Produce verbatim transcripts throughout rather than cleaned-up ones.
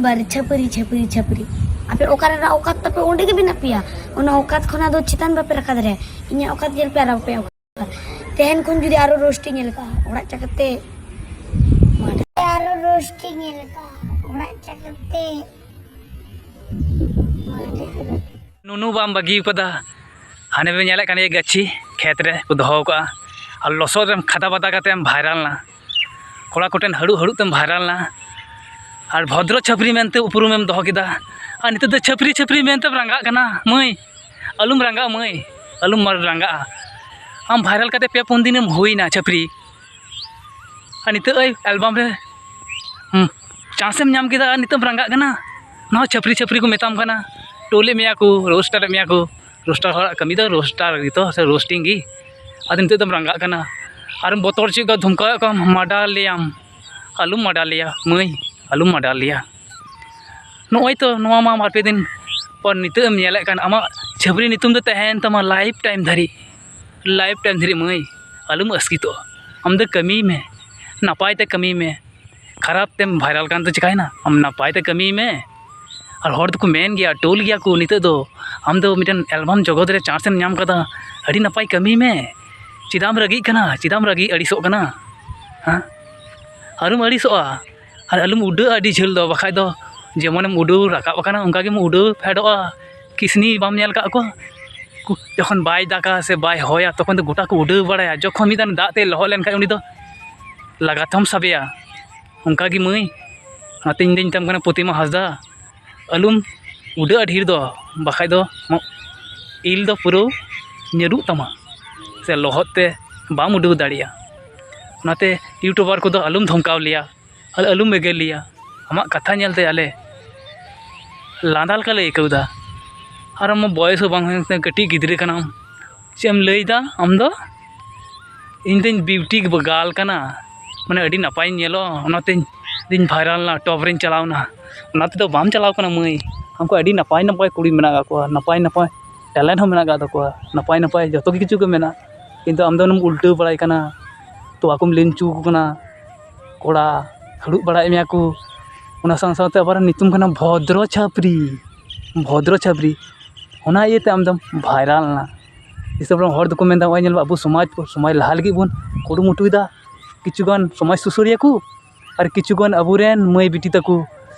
ᱵᱟᱨ ᱪᱷᱟᱹᱯᱨᱤ, ᱪᱷᱟᱹᱯᱨᱤ, ᱪᱷᱟᱹᱯᱨᱤ᱾ ᱟᱯᱮ ᱚᱠᱟᱨᱮ ᱚᱠᱟᱛ ᱛᱟᱯᱮ, ᱚᱸᱰᱮ ᱜᱮ ᱢᱮᱱᱟᱜ ᱯᱮᱭᱟ᱾ ᱚᱱᱟ ᱚᱠᱟᱛ ᱠᱷᱚᱱᱟᱜ ᱫᱚ ᱪᱮᱛᱟᱱ ᱵᱟᱯᱮ ᱨᱟᱠᱟᱵ ᱫᱟᱲᱮᱭᱟᱜᱼᱟ᱾ ᱤᱧᱟᱹᱜ ᱚᱠᱟᱛ ᱧᱮᱞ ᱯᱮ ᱟᱨ ᱟᱯᱮᱭᱟᱜ ᱚᱠᱟᱛ᱾ ᱛᱮᱦᱮᱧ ᱠᱷᱚᱱ ᱡᱩᱫᱤ ᱟᱨᱚ ᱨᱳᱥᱴ ᱤᱧ ᱧᱮᱞ ᱠᱟᱜᱼᱟ, ᱚᱲᱟᱜ ᱪᱟᱠᱟᱛᱮ ᱟᱨᱚ ᱨᱳᱥᱴ ᱤᱧ ᱧᱮᱞ ᱠᱟᱜᱼᱟ, ᱚᱲᱟᱜ ᱪᱟᱠᱟᱛᱮ᱾ ᱱᱩᱱᱩ ᱵᱟᱢ ᱵᱟᱹᱜᱤ ᱠᱟᱫᱟ᱾ ᱦᱟᱱᱮ ᱵᱮᱱ ᱧᱮᱞᱮᱫ ᱠᱟᱱ ᱜᱮᱭᱟ, ᱜᱟᱹᱪᱷᱤ ᱠᱷᱮᱛ ᱨᱮ ᱠᱚ ᱫᱚᱦᱚ ᱠᱟᱜᱼᱟ, ᱟᱨ ᱞᱚᱥᱚᱫ ᱨᱮᱢ ᱠᱷᱟᱫᱟ ᱵᱟᱫᱟ ᱠᱟᱛᱮᱢ ᱵᱷᱟᱭᱨᱟᱞ ᱱᱟ᱾ ᱠᱚᱲᱟ ᱠᱚᱴᱷᱮᱱ ᱦᱟᱹᱲᱩᱵ ᱦᱟᱹᱲᱩᱵ ᱛᱮᱢ ᱵᱷᱟᱭᱨᱟᱞ ᱱᱟ᱾ ᱟᱨ ᱵᱷᱚᱫᱨᱚ ᱪᱷᱟᱹᱯᱨᱤ ᱢᱮᱱᱛᱮ ᱩᱯᱨᱩᱢᱮᱢ ᱫᱚᱦᱚ ᱠᱮᱫᱟ, ᱟᱨ ᱱᱤᱛᱚᱜ ᱫᱚ ᱪᱷᱟᱹᱯᱨᱤ ᱪᱷᱟᱹᱯᱨᱤ ᱢᱮᱱᱛᱮᱢ ᱨᱟᱸᱜᱟᱜ ᱠᱟᱱᱟ᱾ ᱢᱟᱹᱭ, ᱟᱞᱚᱢ ᱨᱟᱸᱜᱟᱜᱼᱟ ᱢᱟᱹᱭ, ᱟᱞᱚᱢ ᱨᱟᱸᱜᱟᱜᱼᱟ᱾ ᱟᱢ ᱵᱷᱟᱭᱨᱟᱞ ᱠᱟᱛᱮ ᱯᱮ ᱯᱩᱱ ᱫᱤᱱᱮᱢ ᱦᱩᱭᱱᱟ ᱪᱷᱟᱹᱯᱨᱤ, ᱟᱨ ᱱᱤᱛᱚᱜ ᱳᱭ ᱮᱞᱵᱟᱢ ᱨᱮ, ᱦᱩᱸ, ᱪᱟᱱᱥ ᱮᱢ ᱧᱟᱢ ᱠᱮᱫᱟ ᱟᱨ ᱱᱤᱛᱚᱜ ᱮᱢ ᱨᱟᱸᱜᱟᱜ ᱠᱟᱱᱟ᱾ ᱱᱚᱣᱟ ᱪᱷᱟᱹᱯᱨᱤ ᱪᱷᱟᱹᱯᱨᱤ ᱠᱚ ᱢᱮᱛᱟᱢ ᱠᱟᱱᱟ, ᱴᱳᱞᱮᱫ ᱢᱮᱭᱟ ᱠᱚ, ᱨᱳᱥᱴᱟᱨᱮᱫ ᱢᱮᱭᱟ ᱠᱚ᱾ ᱨᱳᱥᱴᱟᱨ ᱦᱚᱲᱟᱜ ᱠᱟᱹᱢᱤ ᱫᱚ ᱨᱳᱥᱴᱟᱨ ᱜᱮᱛᱚ, ᱥᱮ ᱨᱳᱥᱴᱤᱝ ᱜᱮ᱾ ᱟᱫᱚ ᱱᱤᱛᱚᱜ ᱫᱚᱢ ᱨᱟᱸᱜᱟᱜ ᱠᱟᱱᱟ, ᱟᱨᱮᱢ ᱵᱚᱛᱚᱨ ᱦᱚᱪᱚᱭᱮᱫ ᱠᱚᱣᱟ, ᱫᱷᱚᱢᱠᱟᱣᱮᱫ ᱠᱚᱣᱟᱢ, ᱢᱟᱰᱟᱨ ᱞᱮᱭᱟᱢ᱾ ᱟᱞᱚᱢ ᱢᱟᱰᱟᱨ ᱞᱮᱭᱟ ᱢᱟᱹᱭ, ᱟᱞᱚᱢ ᱢᱟᱰᱟᱨ ᱞᱮᱭᱟ᱾ ᱱᱚᱜᱼᱚᱭ ᱛᱚ, ᱱᱚᱣᱟ ᱢᱟ ᱵᱟᱨ ᱯᱮ ᱫᱤᱱ ᱯᱚᱨ ᱱᱤᱛᱚᱜ ᱮᱢ ᱧᱮᱞᱮᱫ ᱠᱟᱱ, ᱟᱢᱟᱜ ᱪᱷᱟᱹᱯᱨᱤ ᱧᱩᱛᱩᱢ ᱫᱚ ᱛᱟᱦᱮᱸᱭᱮᱱ ᱛᱟᱢᱟ ᱞᱟᱭᱤᱯᱷ ᱴᱟᱭᱤᱢ ᱫᱷᱟᱹᱨᱤᱡ, ᱞᱟᱭᱤᱯᱷ ᱴᱟᱭᱤᱢ ᱫᱷᱟᱹᱨᱤᱡ ᱢᱟᱹᱭ᱾ ᱟᱞᱚᱢ ᱟᱥᱠᱤᱛᱚᱜᱼᱟ, ᱟᱢ ᱫᱚ ᱠᱟᱹᱢᱤᱭ ᱢᱮ, ᱱᱟᱯᱟᱭ ᱛᱮ ᱠᱟᱹᱢᱤᱭ ᱢᱮ᱾ ᱠᱷᱟᱨᱟᱯ ᱛᱮᱢ ᱵᱷᱟᱭᱨᱟᱞ ᱠᱟᱱ ᱛᱮ ᱪᱤᱠᱟᱹᱭᱮᱱᱟ? ᱟᱢ ᱱᱟᱯᱟᱭ ᱛᱮ ᱠᱟᱹᱢᱤᱭ ᱢᱮ᱾ ᱟᱨ ᱦᱚᱲ ᱫᱚᱠᱚ ᱢᱮᱱ ᱜᱮᱭᱟ, ᱴᱳᱞ ᱜᱮᱭᱟ ᱠᱚ, ᱱᱤᱛᱚᱜ ᱫᱚ ᱟᱢ ᱫᱚ ᱢᱤᱫᱴᱮᱱ ᱮᱞᱵᱟᱢ ᱡᱚᱜᱚᱛ ᱨᱮ ᱪᱟᱱᱥ ᱮᱢ ᱧᱟᱢ ᱠᱟᱫᱟ, ᱟᱹᱰᱤ ᱱᱟᱯᱟᱭ ᱠᱟᱹᱢᱤᱭ ᱢᱮ᱾ ᱪᱮᱫᱟᱜ ᱮᱢ ᱨᱟᱹᱜᱤᱜ ᱠᱟᱱᱟ? ᱪᱮᱫᱟᱜ ᱮᱢ ᱨᱟᱹᱜᱤ ᱟᱹᱲᱤᱥᱚᱜ ᱠᱟᱱᱟ? ᱦᱮᱸ, ᱟᱞᱚᱢ ᱟᱹᱲᱤᱥᱚᱜᱼᱟ᱾ ᱟᱨ ᱟᱞᱚᱢ ᱩᱰᱟᱹᱜᱼᱟ ᱟᱹᱰᱤ ᱡᱷᱟᱹᱞ ᱫᱚ, ᱵᱟᱠᱷᱟᱡ ᱫᱚ ᱡᱮᱢᱚᱱᱮᱢ ᱩᱰᱟᱹᱣ ᱨᱟᱠᱟᱵ ᱟᱠᱟᱱᱟ, ᱚᱱᱠᱟ ᱜᱮᱢ ᱩᱰᱟᱹᱣ ᱯᱷᱮᱰᱚᱜᱼᱟ᱾ ᱠᱤᱥᱱᱤ ᱵᱟᱢ ᱧᱮᱞ ᱠᱟᱜ ᱠᱚᱣᱟ? ᱠᱩ-, ᱡᱚᱠᱷᱚᱱ ᱵᱟᱭ ᱫᱟᱜᱟ ᱥᱮ ᱵᱟᱭ ᱦᱚᱭᱟ, ᱛᱚᱠᱷᱚᱱ ᱫᱚ ᱜᱚᱴᱟ ᱠᱚ ᱩᱰᱟᱹᱣ ᱵᱟᱲᱟᱭᱟ᱾ ᱡᱚᱠᱷᱚᱱ ᱢᱤᱫ ᱫᱷᱟᱣ ᱫᱟᱜ ᱛᱮ ᱞᱚᱦᱚᱫ ᱞᱮᱱᱠᱷᱟᱡ, ᱩᱱᱤ ᱫᱚ ᱞᱟᱜᱟᱛ ᱦᱚᱸᱢ ᱥᱟᱵᱮᱭᱟ᱾ ᱚᱱᱠᱟ ᱜᱮ ᱢᱟᱹᱭ, ᱚᱱᱟᱛᱮ ᱤᱧ ᱫᱚᱧ ᱢᱮᱛᱟᱢ ᱠᱟᱱᱟ, ᱯᱨᱚᱛᱤᱢᱟ ᱦᱟᱸᱥᱫᱟ, ᱟᱞᱚᱢ ᱩᱰᱟᱹᱜᱼᱟ ᱰᱷᱮᱨ ᱫᱚ, ᱵᱟᱠᱷᱟᱡ ᱫᱚ ᱟᱢᱟᱜ ᱤᱞ ᱫᱚ ᱯᱩᱨᱟᱹ ᱧᱩᱨᱩᱜ ᱛᱟᱢᱟ, ᱥᱮ ᱞᱚᱦᱚᱫ ᱛᱮ ᱵᱟᱢ ᱩᱰᱟᱹᱣ ᱫᱟᱲᱮᱭᱟᱜᱼᱟ᱾ ᱚᱱᱟᱛᱮ ᱤᱭᱩᱴᱩᱵᱟᱨ ᱠᱚᱫᱚ ᱟᱞᱚᱢ ᱫᱷᱚᱢᱠᱟᱣ ᱞᱮᱭᱟ᱾ ᱟᱞᱮ ᱟᱞᱚᱢ ᱮᱜᱮᱨ ᱞᱮᱭᱟ᱾ ᱟᱢᱟᱜ ᱠᱟᱛᱷᱟ ᱧᱮᱞᱛᱮ ᱟᱞᱮ ᱞᱟᱸᱫᱟ ᱞᱮᱠᱟ ᱞᱮ ᱟᱹᱭᱠᱟᱹᱣ ᱮᱫᱟ᱾ ᱟᱨ ᱟᱢ ᱢᱟ ᱵᱚᱭᱮᱥ ᱦᱚᱸ ᱵᱟᱝ ᱦᱩᱭ ᱠᱟᱱᱟ, ᱠᱟᱹᱴᱤᱡ ᱜᱤᱫᱽᱨᱟᱹ ᱠᱟᱱᱟᱢ᱾ ᱪᱮᱫ ᱮᱢ ᱞᱟᱹᱭᱫᱟ ᱟᱢ ᱫᱚ? ᱤᱧ ᱫᱚᱧ ᱵᱤᱭᱩᱴᱤ ᱜᱟᱨᱞ ᱠᱟᱱᱟ, ᱢᱟᱱᱮ ᱟᱹᱰᱤ ᱱᱟᱯᱟᱭᱤᱧ ᱧᱮᱞᱚᱜᱼᱟ, ᱚᱱᱟᱛᱮᱧ, ᱤᱧ ᱵᱷᱟᱭᱨᱟᱞ ᱮᱱᱟ, ᱴᱚᱯ ᱨᱮᱧ ᱪᱟᱞᱟᱣ ᱮᱱᱟ᱾ ᱚᱱᱟ ᱛᱮᱫᱚ ᱵᱟᱢ ᱪᱟᱞᱟᱣ ᱠᱟᱱᱟ ᱢᱟᱹᱭ᱾ ᱟᱢ ᱠᱷᱚᱱ ᱟᱹᱰᱤ ᱱᱟᱯᱟᱭ ᱱᱟᱯᱟᱭ ᱠᱩᱲᱤ ᱢᱮᱱᱟᱜ ᱟᱠᱟᱫ ᱠᱚᱣᱟ, ᱱᱟᱯᱟᱭ ᱱᱟᱯᱟᱭ ᱴᱮᱞᱮᱱᱴ ᱦᱚᱸ ᱢᱮᱱᱟᱜ ᱟᱠᱟᱫ ᱛᱟᱠᱚᱣᱟ, ᱱᱟᱯᱟᱭ ᱱᱟᱯᱟᱭ ᱡᱚᱛᱚ ᱠᱤᱪᱷᱩ ᱜᱮ ᱢᱮᱱᱟᱜ, ᱠᱤᱱᱛᱩ ᱟᱢ ᱫᱚ ᱚᱱᱮᱢ ᱩᱞᱴᱟᱹᱣ ᱵᱟᱲᱟᱭ ᱠᱟᱱᱟ, ᱛᱚᱣᱟ ᱠᱚᱢ ᱞᱤᱱ ᱦᱚᱪᱚ ᱟᱠᱚ ᱠᱟᱱᱟ, ᱠᱚᱲᱟ ᱦᱟᱹᱲᱩᱵ ᱵᱟᱲᱟᱭᱮᱫ ᱢᱮᱭᱟ ᱠᱚ, ᱚᱱᱟ ᱥᱟᱶ ᱥᱟᱶᱛᱮ ᱟᱵᱟᱨ ᱧᱩᱛᱩᱢ ᱠᱟᱱᱟ ᱵᱷᱚᱫᱨᱚ ᱪᱷᱟᱯᱨᱤ᱾ ᱵᱷᱚᱫᱨᱚ ᱪᱷᱟᱯᱨᱤ, ᱚᱱᱟ ᱤᱭᱟᱹᱛᱮ ᱟᱢᱫᱚᱢ ᱵᱷᱟᱭᱨᱟᱞ ᱮᱱᱟ᱾ ᱫᱤᱥᱚᱢ ᱨᱮᱱ ᱦᱚᱲ ᱫᱚᱠᱚ ᱢᱮᱱᱫᱟ, ᱱᱚᱜᱼᱚᱭ ᱧᱮᱞ ᱢᱮ, ᱟᱵᱚ ᱥᱚᱢᱟᱡᱽ, ᱥᱚᱢᱟᱡᱽ ᱞᱟᱦᱟ ᱞᱟᱹᱜᱤᱫ ᱵᱚᱱ ᱠᱩᱨᱩᱢᱩᱴᱩᱭᱮᱫᱟ᱾ ᱠᱤᱪᱷᱩ ᱜᱟᱱ ᱥᱚᱢᱟᱡᱽ ᱥᱩᱥᱟᱹᱨᱤᱭᱟᱹ ᱠᱚ ᱟᱨ ᱠᱤᱪᱷᱩ ᱜᱟᱱ ᱟᱵᱚᱨᱮᱱ ᱢᱟᱹᱭ ᱵᱤᱴᱤ ᱛᱟᱠᱚ,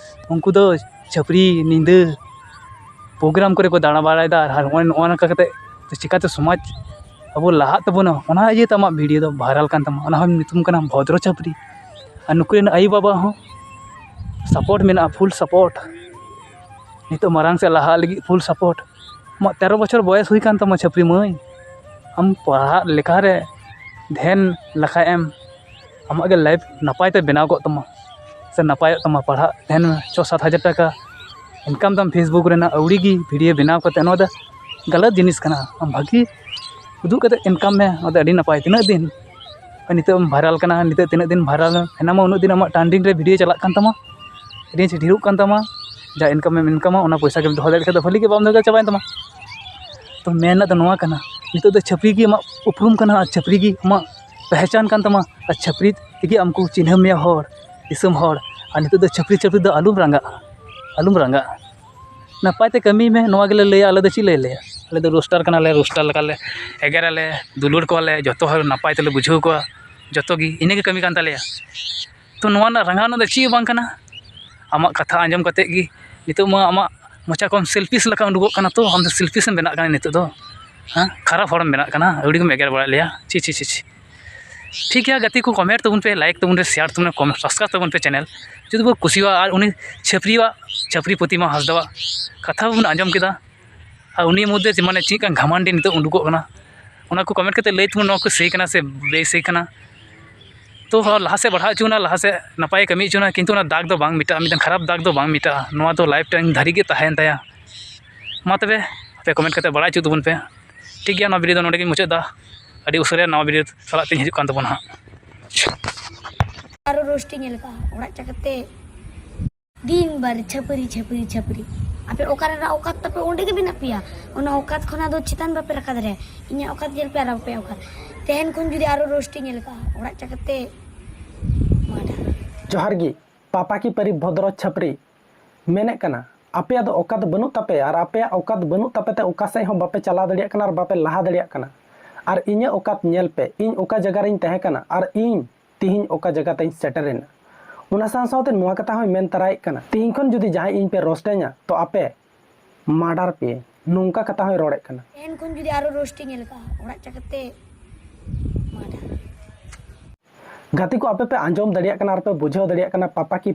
ᱩᱱᱠᱩ ᱫᱚ ᱪᱷᱟᱹᱯᱨᱤ ᱧᱤᱫᱟᱹ ᱯᱨᱳᱜᱨᱟᱢ ᱠᱚᱨᱮ ᱠᱚ ᱫᱟᱬᱟ ᱵᱟᱲᱟᱭᱮᱫᱟ᱾ ᱟᱨ ᱱᱚᱜᱼᱚᱭ ᱱᱚᱜᱼᱚ ᱱᱚᱝᱠᱟ ᱠᱟᱛᱮ ᱪᱤᱠᱟᱹᱛᱮ ᱥᱚᱢᱟᱡᱽ ᱟᱵᱚ ᱞᱟᱦᱟᱜ ᱛᱟᱵᱚᱱᱟ, ᱚᱱᱟ ᱤᱭᱟᱹᱛᱮ ᱟᱢᱟᱜ ᱵᱷᱤᱰᱤᱭᱳ ᱫᱚ ᱵᱷᱟᱭᱨᱟᱞ ᱠᱟᱱ ᱛᱟᱢᱟ᱾ ᱚᱱᱟ ᱦᱚᱸ ᱧᱩᱛᱩᱢ ᱠᱟᱱᱟ ᱵᱷᱚᱫᱨᱚ ᱪᱷᱟᱹᱯᱨᱤ᱾ ᱟᱨ ᱱᱩᱠᱩ ᱨᱮᱱ ᱟᱭᱳᱼᱵᱟᱵᱟ ᱦᱚᱸ ᱥᱟᱯᱳᱨᱴ ᱢᱮᱱᱟᱜᱼᱟ, ᱯᱷᱩᱞ ᱥᱟᱯᱳᱨᱴ᱾ ᱱᱤᱛᱚᱜ ᱢᱟᱨᱟᱝ ᱥᱮᱫ ᱞᱟᱦᱟᱜ ᱞᱟᱹᱜᱤᱫ ᱯᱷᱩᱞ ᱥᱟᱯᱳᱨᱴ᱾ ᱟᱢᱟᱜ ᱛᱮᱨᱚ ᱵᱚᱪᱷᱚᱨ ᱵᱚᱭᱮᱥ ᱦᱩᱭ ᱠᱟᱱ ᱛᱟᱢᱟ, ᱪᱷᱟᱹᱯᱨᱤ ᱢᱟᱹᱭ, ᱟᱢ ᱯᱟᱲᱦᱟᱜ ᱞᱮᱠᱟᱨᱮ ᱫᱷᱮᱱ ᱞᱮᱠᱷᱟᱡ ᱮᱢ, ᱟᱢᱟᱜ ᱜᱮ ᱞᱟᱭᱤᱯᱷ ᱱᱟᱯᱟᱭ ᱛᱮ ᱵᱮᱱᱟᱣ ᱠᱚᱜ ᱛᱟᱢᱟ ᱥᱮ ᱱᱟᱯᱟᱭᱚᱜ ᱛᱟᱢᱟ᱾ ᱯᱟᱲᱦᱟᱜ ᱫᱷᱮᱱ ᱢᱮ, ᱪᱷᱚ ᱥᱟᱛ ᱦᱟᱡᱟᱨ ᱴᱟᱠᱟ ᱤᱱᱠᱟᱢ ᱛᱟᱢ ᱯᱷᱮᱥᱵᱩᱠ ᱨᱮᱱᱟᱜ ᱟᱹᱣᱲᱤ ᱜᱮ ᱵᱷᱤᱰᱤᱭᱳ ᱵᱮᱱᱟᱣ ᱠᱟᱛᱮ᱾ ᱱᱚᱣᱟ ᱫᱚ ᱜᱟᱞᱟᱛ ᱡᱤᱱᱤᱥ ᱠᱟᱱᱟ᱾ ᱟᱢ ᱵᱷᱟᱹᱜᱤ ᱩᱫᱩᱜ ᱠᱟᱛᱮ ᱤᱱᱠᱟᱢ ᱢᱮ, ᱱᱚᱣᱟ ᱫᱚ ᱟᱹᱰᱤ ᱱᱟᱯᱟᱭ᱾ ᱛᱤᱱᱟᱹᱜ ᱫᱤᱱ ᱱᱤᱛᱚᱜ ᱮᱢ ᱵᱷᱟᱭᱨᱟᱞ ᱠᱟᱱᱟ, ᱱᱤᱛᱚᱜ ᱛᱤᱱᱟᱹᱜ ᱫᱤᱱ ᱵᱷᱟᱭᱨᱟᱞ ᱦᱮᱱᱟᱢᱟ, ᱩᱱᱟᱹᱜ ᱫᱤᱱ ᱟᱢᱟᱜ ᱴᱨᱮᱱᱰᱤᱝ ᱨᱮ ᱵᱷᱤᱰᱤᱭᱳ ᱪᱟᱞᱟᱜ ᱠᱟᱱ ᱛᱟᱢᱟ, ᱨᱤᱪ ᱰᱷᱮᱨᱚᱜ ᱠᱟᱱ ᱛᱟᱢᱟ᱾ ᱡᱟ ᱤᱱᱠᱟᱢ ᱮᱢ ᱤᱱᱠᱟᱢᱟ, ᱚᱱᱟ ᱯᱚᱭᱥᱟ ᱜᱮᱢ ᱫᱚᱦᱚ ᱫᱟᱲᱮᱭᱟᱜ ᱠᱷᱟᱱ ᱫᱚ ᱵᱷᱟᱹᱞᱤ ᱜᱮ, ᱵᱟᱢ ᱫᱚᱦᱚ ᱫᱟᱲᱮᱭᱟᱜ ᱪᱟᱵᱟᱭᱮᱱ ᱛᱟᱢᱟ᱾ ᱛᱚ ᱢᱮᱱ ᱨᱮᱱᱟᱜ ᱫᱚ ᱱᱚᱣᱟ ᱠᱟᱱᱟ, ᱱᱤᱛᱚᱜ ᱫᱚ ᱪᱷᱟᱹᱯᱨᱤ ᱜᱮ ᱟᱢᱟᱜ ᱩᱯᱨᱩᱢ ᱠᱟᱱᱟ ᱟᱨ ᱪᱷᱟᱹᱯᱨᱤ ᱜᱮ ᱟᱢᱟᱜ ᱯᱮᱦᱪᱟᱱ ᱠᱟᱱ ᱛᱟᱢᱟ᱾ ᱟᱨ ᱪᱷᱟᱹᱯᱨᱤ ᱛᱮᱜᱮ ᱟᱢ ᱠᱚ ᱪᱤᱱᱦᱟᱹ ᱢᱮᱭᱟ ᱦᱚᱲ, ᱫᱤᱥᱚᱢ ᱦᱚᱲ᱾ ᱟᱨ ᱱᱤᱛᱚᱜ ᱫᱚ ᱪᱷᱟᱹᱯᱨᱤ ᱪᱷᱟᱹᱯᱨᱤ ᱫᱚ ᱟᱞᱚᱢ ᱨᱟᱸᱜᱟᱜᱼᱟ, ᱟᱞᱚᱢ ᱨᱟᱸᱜᱟᱜᱼᱟ᱾ ᱱᱟᱯᱟᱭ ᱛᱮ ᱠᱟᱹᱢᱤ ᱢᱮ, ᱱᱚᱣᱟ ᱜᱮᱞᱮ ᱞᱟᱹᱭᱟ ᱟᱞᱮ ᱫᱚ᱾ ᱪᱮᱫ ᱞᱮ ᱞᱟᱹᱭᱟ? ᱟᱞᱮ ᱫᱚ ᱨᱳᱥᱴᱟᱨ ᱠᱟᱱᱟᱞᱮ, ᱨᱳᱥᱴᱟᱨ ᱞᱮᱠᱟᱞᱮ ᱮᱜᱮᱨᱟᱞᱮ, ᱫᱩᱞᱟᱹᱲ ᱠᱚᱣᱟᱞᱮ, ᱡᱚᱛᱚ ᱦᱚᱲ ᱱᱟᱯᱟᱭ ᱛᱮᱞᱮ ᱵᱩᱡᱷᱟᱹᱣ ᱠᱚᱣᱟ᱾ ᱡᱚᱛᱚ ᱜᱮ ᱤᱱᱟᱹᱜᱮ ᱠᱟᱹᱢᱤ ᱠᱟᱱ ᱛᱟᱞᱮᱭᱟ᱾ ᱛᱚ ᱱᱚᱣᱟ ᱨᱮᱱᱟᱜ ᱨᱟᱸᱜᱟᱣ ᱨᱮᱱᱟᱜ ᱫᱚ ᱪᱮᱫ ᱦᱚᱸ ᱵᱟᱝ ᱠᱟᱱᱟ᱾ ᱟᱢᱟᱜ ᱠᱟᱛᱷᱟ ᱟᱸᱡᱚᱢ ᱠᱟᱛᱮᱫ ᱜᱮ ᱱᱤᱛᱚᱜ ᱢᱟ ᱟᱢᱟᱜ ᱢᱚᱪᱟ ᱠᱷᱚᱱ ᱥᱮᱞᱯᱷᱤᱥ ᱞᱮᱠᱟ ᱩᱰᱩᱠᱚᱜ ᱠᱟᱱᱟ᱾ ᱛᱚ ᱟᱢ ᱫᱚ ᱥᱮᱞᱯᱷᱤᱥ ᱮᱢ ᱵᱮᱱᱟᱜ ᱠᱟᱱᱟ ᱱᱤᱛᱚᱜ ᱫᱚ᱾ ᱦᱮᱸ, ᱠᱷᱟᱨᱟᱯ ᱦᱚᱲᱮᱢ ᱵᱮᱱᱟᱜ ᱠᱟᱱᱟ, ᱟᱹᱣᱲᱤ ᱜᱮᱢ ᱮᱜᱮᱨ ᱵᱟᱲᱟᱭᱮᱫ ᱞᱮᱭᱟ᱾ ᱪᱷᱤ, ᱪᱷᱤ, ᱪᱷᱤ, ᱪᱷᱤ᱾ ᱴᱷᱤᱠ ᱜᱮᱭᱟ ᱜᱟᱛᱮ ᱠᱚ, ᱠᱚᱢᱮᱱᱴ ᱛᱟᱵᱚᱱ ᱯᱮ, ᱞᱟᱭᱤᱠ ᱛᱟᱵᱚᱱ ᱯᱮ, ᱥᱮᱭᱟᱨ ᱛᱟᱵᱚᱱ ᱯᱮ, ᱥᱟᱵᱥᱠᱨᱟᱭᱤᱵᱽ ᱛᱟᱵᱚᱱ ᱯᱮ ᱪᱮᱱᱮᱞ᱾ ᱡᱩᱫᱤ ᱵᱚ ᱠᱩᱥᱤᱣᱟᱜᱼᱟ, ᱟᱨ ᱩᱱᱤ ᱪᱷᱟᱹᱯᱨᱤᱣᱟᱜ, ᱪᱷᱟᱹᱯᱨᱤ ᱯᱨᱚᱛᱤᱢᱟ ᱦᱟᱸᱥᱫᱟᱣᱟᱜ ᱠᱟᱛᱷᱟ ᱵᱚᱱ ᱟᱸᱡᱚᱢ ᱠᱮᱫᱟ, ᱟᱨ ᱩᱱᱤ ᱢᱚᱫᱽᱫᱷᱮ ᱡᱮ ᱢᱟᱱᱮ ᱪᱮᱫ ᱞᱮᱠᱟᱱ ᱜᱷᱟᱢᱟᱱᱰᱤ ᱱᱤᱛᱚᱜ ᱩᱰᱩᱠᱚᱜ ᱠᱟᱱᱟ, ᱚᱱᱟ ᱠᱚ ᱠᱚᱢᱮᱱᱴ ᱠᱟᱛᱮ ᱞᱟᱹᱭ ᱛᱟᱵᱚᱱ, ᱱᱚᱣᱟ ᱠᱚ ᱥᱟᱹᱦᱤ ᱠᱟᱱᱟ ᱥᱮ ᱵᱮᱥᱟᱹᱦᱤ ᱠᱟᱱᱟ᱾ ᱛᱚ ᱞᱟᱦᱟ ᱥᱮᱫ ᱵᱟᱲᱦᱟᱣ ᱦᱚᱪᱚ ᱵᱚᱱᱟ, ᱞᱟᱦᱟ ᱥᱮᱫ ᱱᱟᱯᱟᱭ ᱠᱟᱹᱢᱤ ᱦᱚᱪᱚ ᱵᱚᱱᱟ, ᱠᱤᱱᱛᱩ ᱚᱱᱟ ᱫᱟᱜᱽ ᱫᱚ ᱵᱟᱝ ᱢᱮᱴᱟᱜᱼᱟ, ᱢᱤᱫᱴᱟᱝ ᱠᱷᱟᱨᱟᱯ ᱫᱟᱜᱽ ᱫᱚ ᱵᱟᱝ ᱢᱮᱴᱟᱜᱼᱟ᱾ ᱱᱚᱣᱟ ᱫᱚ ᱞᱟᱭᱤᱯᱷ ᱴᱟᱭᱤᱢ ᱫᱷᱟᱹᱨᱤᱡ ᱜᱮ ᱛᱟᱦᱮᱱ ᱛᱟᱭᱟ᱾ ᱢᱟ ᱛᱚᱵᱮ ᱟᱯᱮ ᱠᱚᱢᱮᱱᱴ ᱠᱟᱛᱮ ᱵᱟᱲᱟᱭ ᱦᱚᱪᱚ ᱛᱟᱵᱚᱱ ᱯᱮ᱾ ᱴᱷᱤᱠ ᱜᱮᱭᱟ, ᱱᱚᱣᱟ ᱵᱷᱤᱰᱤᱭᱳ ᱫᱚ ᱱᱚᱰᱮ ᱜᱮᱧ ᱢᱩᱪᱟᱹᱫ ᱮᱫᱟ᱾ ᱟᱹᱰᱤ ᱩᱥᱟᱹᱨᱟ ᱱᱟᱣᱟ ᱵᱷᱤᱰᱤᱭᱳ ᱥᱟᱞᱟᱜ ᱛᱤᱧ ᱦᱤᱡᱩᱜ ᱠᱟᱱ ᱛᱟᱵᱚᱱᱟ ᱦᱟᱸᱜ᱾ ᱟᱨᱚ ᱨᱳᱥᱴ ᱤᱧ ᱧᱮᱞ ᱠᱟᱜᱼᱟ ᱚᱲᱟᱜ ᱪᱟ ᱠᱟᱛᱮ᱾ ᱫᱤᱱ ᱵᱟᱨ ᱪᱷᱟᱹᱯᱟᱹᱨᱤ, ᱪᱷᱟᱹᱯᱟᱹᱨᱤ, ᱪᱷᱟᱹᱯᱟᱹᱨᱤ᱾ ᱟᱯᱮ ᱚᱠᱟ ᱨᱮᱱᱟᱜ ᱚᱠᱟᱛ ᱛᱟᱯᱮ, ᱚᱸᱰᱮ ᱜᱮ ᱢᱮᱱᱟᱜ ᱯᱮᱭᱟ᱾ ᱚᱱᱟ ᱚᱠᱟᱛ ᱠᱷᱚᱱᱟᱜ ᱫᱚ ᱪᱮᱛᱟᱱ ᱵᱟᱯᱮ ᱨᱟᱠᱟᱵ ᱫᱟᱲᱮᱭᱟᱜᱼᱟ᱾ ᱤᱧᱟᱹᱜ ᱚᱠᱟᱛ ᱧᱮᱞ ᱯᱮ ᱟᱨ ᱟᱯᱮᱭᱟᱜ ᱚᱠᱟᱛ᱾ ᱛᱮᱦᱮᱧ ᱠᱷᱚᱱ ᱡᱩᱫᱤ ᱟᱨᱚ ᱨᱳᱥᱴ ᱤᱧ ᱧᱮᱞ ᱠᱟᱜᱼᱟ ᱚᱲᱟᱜ ᱪᱟ ᱠᱟᱛᱮ, ᱢᱟᱰᱟ᱾ ᱡᱚᱦᱟᱨ ᱜᱮ᱾ ᱯᱟᱯᱟ ᱠᱤ ᱯᱟᱹᱨᱤ ᱵᱷᱚᱫᱨᱚ ᱪᱷᱟᱹᱯᱨᱤ ᱢᱮᱱᱮᱫ ᱠᱟᱱᱟ, ᱟᱯᱮᱭᱟᱜ ᱫᱚ ᱚᱠᱟᱛ ᱵᱟᱹᱱᱩᱜ ᱛᱟᱯᱮᱭᱟ ᱟᱨ ᱟᱯᱮᱭᱟᱜ ᱚᱠᱟᱛ ᱵᱟᱹᱱᱩᱜ ᱛᱟᱯᱮ ᱛᱮ ᱚᱠᱟ ᱥᱮᱫ ᱦᱚᱸ ᱵᱟᱯᱮ ᱪᱟᱞᱟᱣ ᱫᱟᱲᱮᱭᱟᱜ ᱠᱟᱱᱟ ᱟᱨ ᱵᱟᱯᱮ ᱞᱟᱦᱟ ᱫᱟᱲᱮᱭᱟᱜ ᱠᱟᱱᱟ᱾ ᱟᱨ ᱤᱧᱟᱹᱜ ᱚᱠᱟᱛ ᱧᱮᱞ ᱯᱮ, ᱤᱧ ᱚᱠᱟ ᱡᱟᱭᱜᱟ ᱨᱤᱧ ᱛᱟᱦᱮᱸ ᱠᱟᱱᱟ ᱟᱨ ᱤᱧ ᱛᱤᱦᱤᱧ ᱚᱠᱟ ᱡᱟᱭᱜᱟ ᱛᱮᱧ ᱥᱮᱴᱮᱨᱮᱱᱟ᱾ ᱚᱱᱟ ᱥᱟᱶ ᱥᱟᱶᱛᱮ ᱱᱚᱣᱟ ᱠᱟᱛᱷᱟ ᱦᱚᱸᱭ ᱢᱮᱱ ᱛᱟᱨᱟᱭᱮᱫ ᱠᱟᱱᱟ, ᱛᱤᱦᱤᱧ ᱠᱷᱚᱱ ᱡᱩᱫᱤ ᱡᱟᱦᱟᱸᱭ ᱤᱧ ᱯᱮ ᱨᱳᱥᱴᱟᱹᱧᱟ ᱛᱚ ᱟᱯᱮ ᱢᱟᱰᱟᱨ ᱯᱮᱭᱟᱹᱧ, ᱱᱚᱝᱠᱟ ᱠᱟᱛᱷᱟ ᱦᱚᱸᱭ ᱨᱚᱲᱮᱫ ᱠᱟᱱᱟ᱾ ᱮᱱ ᱠᱷᱚᱱ ᱡᱩᱫᱤ ᱟᱨᱚ ᱨᱳᱥᱴ ᱤᱧ ᱧᱮᱞ ᱠᱟᱜᱼᱟ, ᱚᱲᱟᱜ ᱪᱟ ᱠᱟᱛᱮ ᱢᱟᱰᱟᱨ᱾ ᱜᱟᱛᱮ ᱠᱚ, ᱟᱯᱮ ᱯᱮ ᱟᱸᱡᱚᱢ ᱫᱟᱲᱮᱭᱟᱜ ᱠᱟᱱᱟ ᱟᱨ ᱯᱮ ᱵᱩᱡᱷᱟᱹᱣ ᱫᱟᱲᱮᱭᱟᱜ ᱠᱟᱱᱟ ᱯᱟᱯᱟ ᱠᱤ